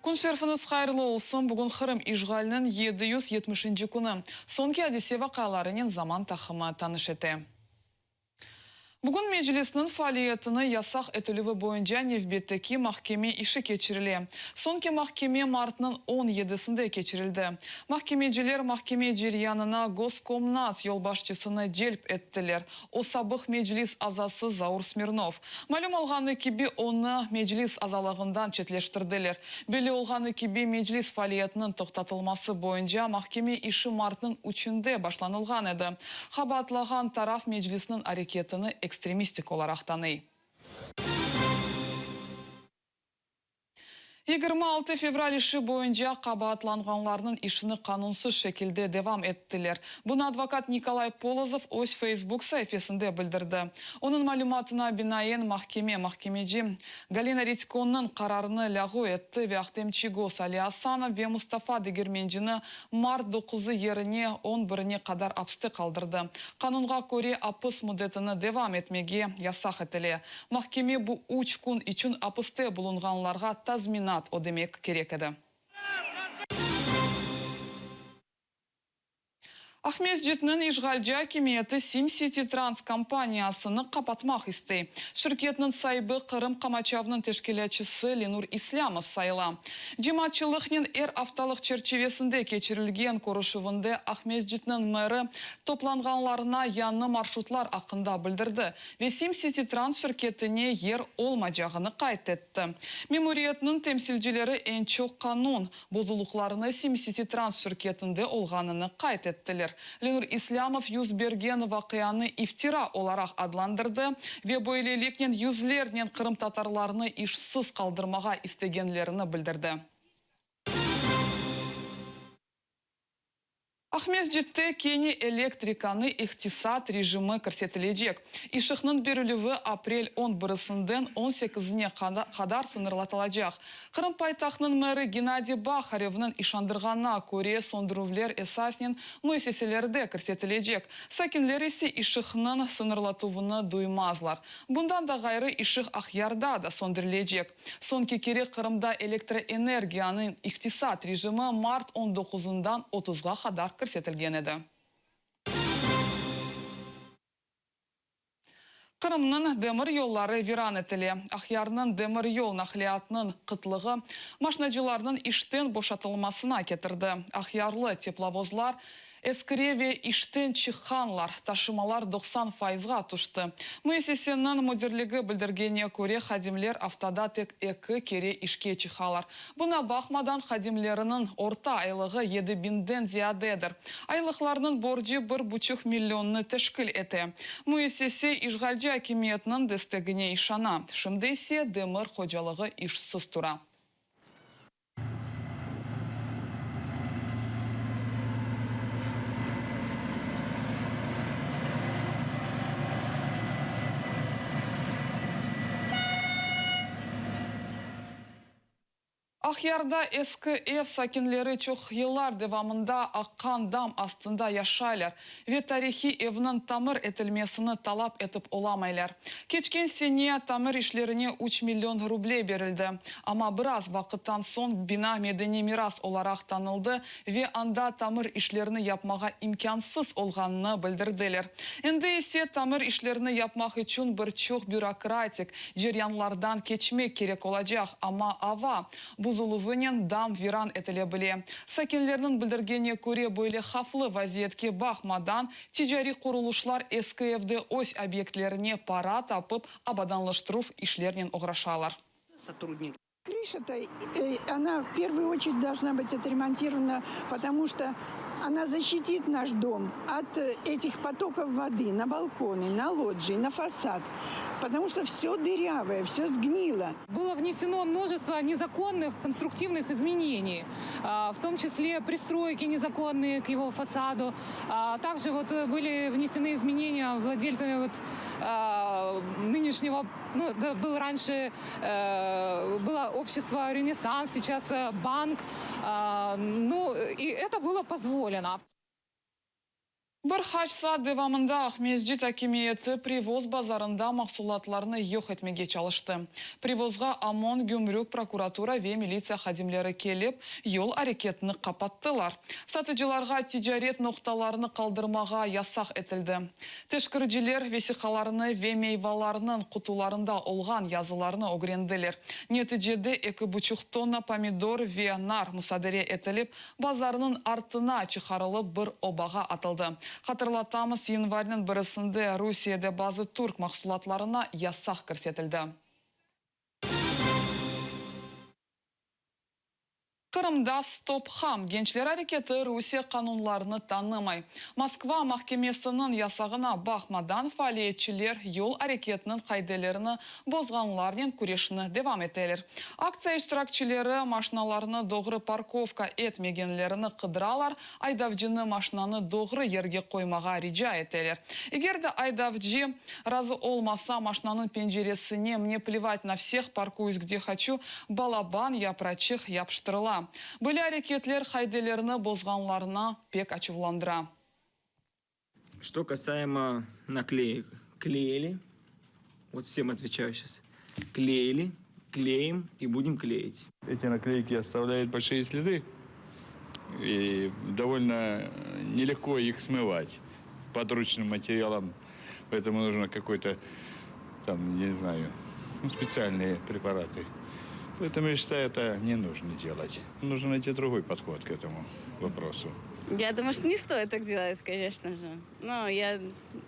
Kün şerfiñiz hayırlı olsun! Bugün Qırım işğaliniñ 770-nci künü. Soñki adise-vaqialarınen Zaman taqımı tanış ete. Bugün Meclisniñ faaliyetini yasaq etilüvi boyunca nevbetteki mahkeme işi keçirile. Soñki mahkeme martnıñ on yedisinde keçirildi. Mahkemeciler mahkeme ceryanına Goskomnats yolbaşçısını celp ettiler, o sabıq Meclis azası Zaur Smirnov. Malüm olğanı kibi, onı Meclis azalığından çetleştirdiler. Belli olğanı kibi, Meclis faaliyetiniñ toqtatılması boyunca mahkeme işi martnıñ üçünde başlanılğan edi. Qabaatlağan taraf Meclisniñ areketini ekstremistik olaraq tanıy. 26 fevral işi boyunca qabaatlanğanlarnıñ işini qanunsız şekilde devam ettiler. Bunı advokat Nikolay Polozov öz Feysbuk saifesinde bildirdi. Onıñ malümatına binaen, mahkeme mahkemeci Galina Redkonıñ qararını lâğu etti ve Ahtem Çiygoz, Ali Asanov ve Mustafa Degermencini mart doquzı yerine on birine qadar apste qaldırdı. Qanunğa köre, apis müddetini devam etmege yasaq etile. Mahkeme bu üç kün içün apiste bulunğanlarğa tazminat ödemek kerek edi. Aqmescitniñ işğalci akimiyeti SimSitiTrans kompaniyasını qapatmaq istey. Şirketniñ saibi Qırım qamaçavınıñ teşkilâtçısı Lenur İslâmov sayıla. Cemaatçılıqnen er aftalıq çerçivesinde keçirilgen körüşüvinde Aqmescitniñ meri toplanğanlarına yañı marşrutlar aqqında bildirdi ve SimSitiTrans şirketine yer olmacağını qayd etti. Memuriyetniñ temsilcileri eñ çoq qanun bozulıqlarını SimSitiTrans şirketinde olğanını qayd ettiler. Lenur İslâmov yüz bergen vaqianı iftira olaraq adlandırdı ve böyleliknen yüzlernen qırımtatarlarnı işsiz qaldırmağa istegenlerini bildirdi. Aqmescitte kene elektrikanı iqtisat rejimi kirsetilecek. Işıqnıñ berilüvi aprel on birisinden on sekizine qadar sıñırlatılacaq. Qırım paytahtınıñ meri Gennadiy Baharevniñ işandırğanına köre, söndürüvler esasnen müessiselerde kirsetilecek, sakinler ise ışıqnıñ sıñırlatuvını duymazlar. Bundan da ğayrı, ışıq Aqyarda da söndürilecek. Soñki kere Qırımda elektroenergiyanıñ iqtisat rejimi mart on doquzından otuzğa qadar kirsetilgen edi. Qırımnıñ demir yolları viran etile. Aqyarnıñ demir yol naqliyatınıñ qıtlığı maşnacılarnıñ işten boşatılmasına ketirdi. Aqyarlı teplovozlar eskire ve işten çıqqanlar, taşımalar 90 fayızğa tüşti. Müessiseniñ müdirligi bildirgenine köre, hadimler aftada tek eki kere işke çıqalar. Buña baqmadan, hadimleriniñ orta aylığı yedi biñden ziyadedir. Aylıqlarnıñ borcu bir buçuq millionnı teşkil ete. Müessise işğalci akimiyetniñ destegine işana. Şimdi ise demir hocalığı işsiz tura. Aqyarda eski ev sakinleri çoq yıllar devamında aqqan dam astında yaşaylar ve tarihiy evniñ tamir etilmesini talap etip olamaylar. Keçken sene tamir işlerine üç million ruble berildi, amma biraz vaqıttan soñ bina medeniy miras olaraq tanıldı ve anda tamir işlerini yapmağa imkânsız olğanını bildirdiler. Endi ise tamir işlerini yapmaq içün bir çoq bürokratik ceryanlardan keçmek kerek olacaq, amma ava bozuluvınen dam viran etile bile. Sakinlerniñ bildirgenine köre, böyle havflı vaziyetke baqmadan, ticariy qurulışlar eski evde öz obyektlerine para tapıp, abadanlaştıruv işlernen oğraşalar. Крыша-то, она в первую очередь должна быть отремонтирована, потому что она защитит наш дом от этих потоков воды на балконы, на лоджии, на фасад. Потому что все дырявое, все сгнило. Было внесено множество незаконных конструктивных изменений, в том числе пристройки незаконные к его фасаду. Также вот были внесены изменения владельцами вот нынешнего, ну, это был раньше, было общество «Ренессанс», сейчас банк. Ну, и это было позволено. Bir qaç saat devamında Aqmescit akimiyeti Privoz bazarında mahsulatlarnı yoq etmege çalıştı. Privozğa OMON, gümrük, prokuratura ve militsiya hadimleri kelip, yol areketini qapattılar. Satıcılarğa ticaret noqtalarını qaldırmağa yasaq etildi. Teşkirciler vesiqalarnı ve meyvalarnıñ qutularında olğan yazılarnı ögrendiler. Neticede eki buçuq tonna pomidor ve nar musadere etilip, Bazarnıñ artına çıqarılıp bir obağa atıldı. Hatırlatamız, yanvarniñ birisinde Rusiyede bazı türk mahsulatlarına yasaq kirsetildi. Qırımda Stop Ham gençler areketi Rusiye qanunlarını tanımay. Moskva mahkemesiniñ yasağına baqmadan faaliyetçiler yol areketiniñ qaidelerini bozğanlarnen küreşni devam eteler. Aktsiya iştirakçileri maşnalarnı doğru parkovka etmegenlerini qıdıralar, aydavcını maşnanı doğru yerge qoymağa rica eteler. Eger de aydavcı razı olmasa, maşnanıñ penceresine Mne plevать na vseh, parkuyus gde hoçu balaban yapraçıq yapıştırıla. Böyle areketler qaidelerni bozğanlarnı pek açuvlandıra. Что касаемо наклеек. Клеили, вот всем отвечаю сейчас, клеили, клеим и будем клеить. Эти наклейки оставляют большие следы, и довольно нелегко их смывать подручным материалом. Поэтому нужно какой-то, там, не знаю, ну, специальные препараты. Поэтому я считаю, это не нужно делать. Нужно найти другой подход к этому вопросу. Я думаю, что не стоит так делать, конечно же. Ну, я,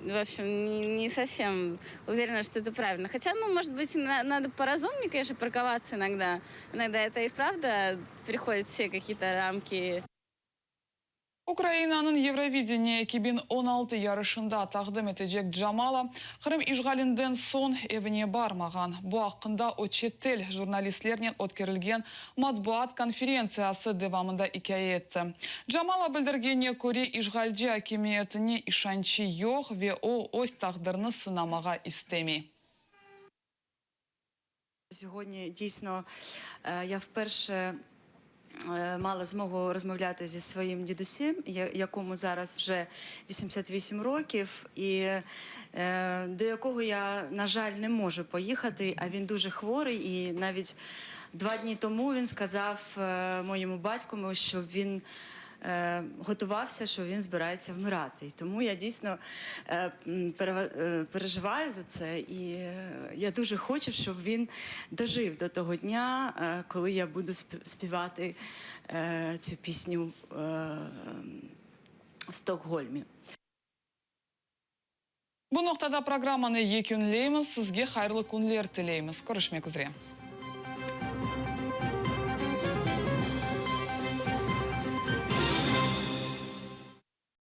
в общем, не, не совсем уверена, что это правильно. Хотя, ну, может быть, на, надо поразумнее, конечно, парковаться иногда. Иногда это и правда переходит все какие-то рамки. Ukrainanıñ Eurovideniye 2016 yarışında taqdim etecek Jamala, Qırım işğalinden soñ evine barmağan. Bu aqqında o çetel jurnalistlernen ötkerilgen matbuat konferentsiyası devamında ikâye etti. Jamala bildirgenine köre, işğalci akimiyetine işançı yoq ve o, öz taqdirini sınamağa istemey. Сьогодні дійсно я вперше мала змогу розмовляти зі своїм дідусем, якому зараз вже 88 років, і до якого я, на жаль, не можу поїхати, а він дуже хворий. І навіть два дні тому він сказав моєму батьку, щоб він готувався, що він збирається вмирати. І тому я дійсно переживаю за це, і я дуже хочу, щоб він дожив до того дня, коли я буду співати цю пісню в Стокгольмі. Bu noqtada programmanı yekünleymiz, sizge hayırlı künler tileymiz. Körüşmek üzre.